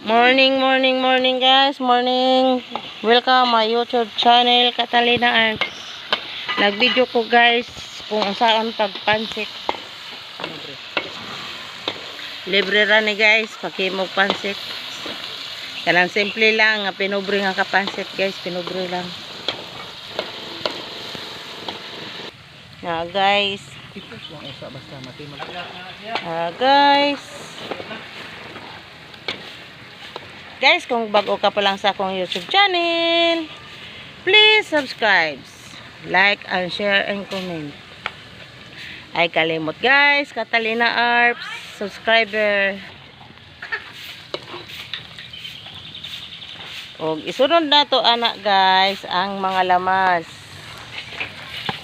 Morning, morning, morning, guys. Morning. Welcome my YouTube channel, Catalina Arts. Nag-video ko, guys, kung saan pagpansit. Libre ra ni, guys, paghimog pansit. Kanang simple lang nga pinubre nga kapansit, guys, pinubre lang. Na, guys. Ah, guys. Guys, kung bago ka pa lang sa akong YouTube channel, please subscribe, like, and share, and comment. Ay kalimot, guys, Catalina Arps, subscriber. Og isunod na to ana, guys, ang mga lamas.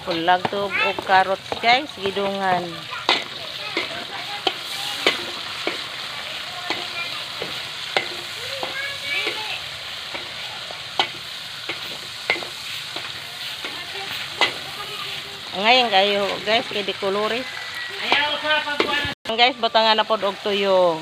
Kulagtob og carrots, guys, gidungan. Ngayon kayo, guys, kay di colores. Ayaw sa pagkuhan. Guys, butangan na pod og tuyo.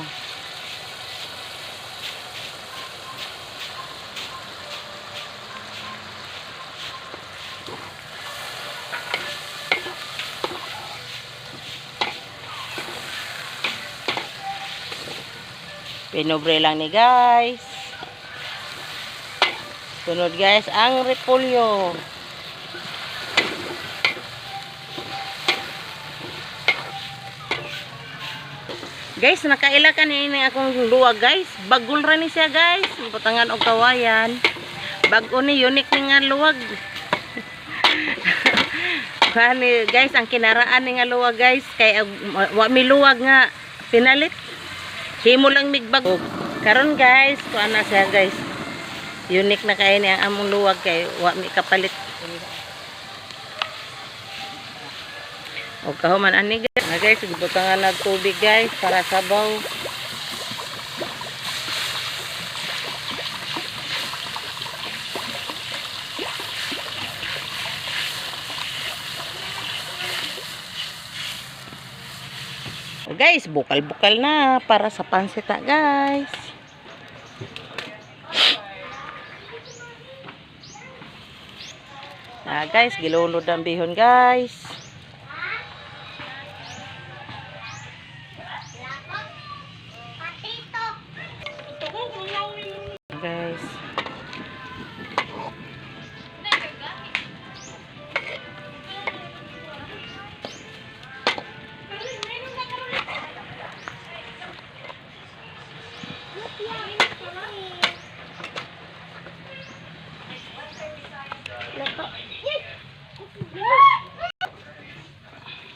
Pinubre lang ni, guys. Sunod, guys, ang repolyo. Guys, nakaila ka ni akong luwag, guys. Bagol ra ni siya, guys. Butangan og kawayan. Bag-o ni, unique ni nga luwag. Kani, guys, ang kinaraan ni nga luwag, guys, kay wa mi luwag nga pinalit. Himo lang migbag. Karon, guys, kuan na siya, guys. Unique na kay ni ang among luwag kay wa mi kapalit. O kahuman ani, guys. Na, guys, gibutangan nag tubig, guys, para sabaw. O guys, bukal-bukal na para sa pansit na, guys. Na, guys, gilulod ang bihon, guys. Guys.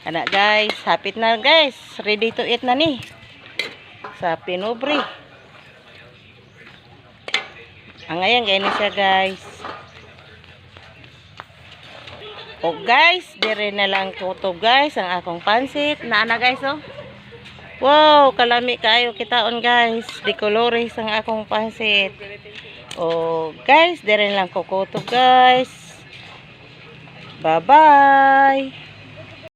Ana, guys, hapit na, guys. Ready to eat na ni. Sa pinubre. Ang ngayon, ganyan siya, guys. O guys, dire na lang kutob, guys, ang akong pansit. Naana, guys, oh. Wow, kalami kaayo kitaon, guys. Di colores ang akong pansit. O guys, dire na lang kukutob, guys. Bye-bye.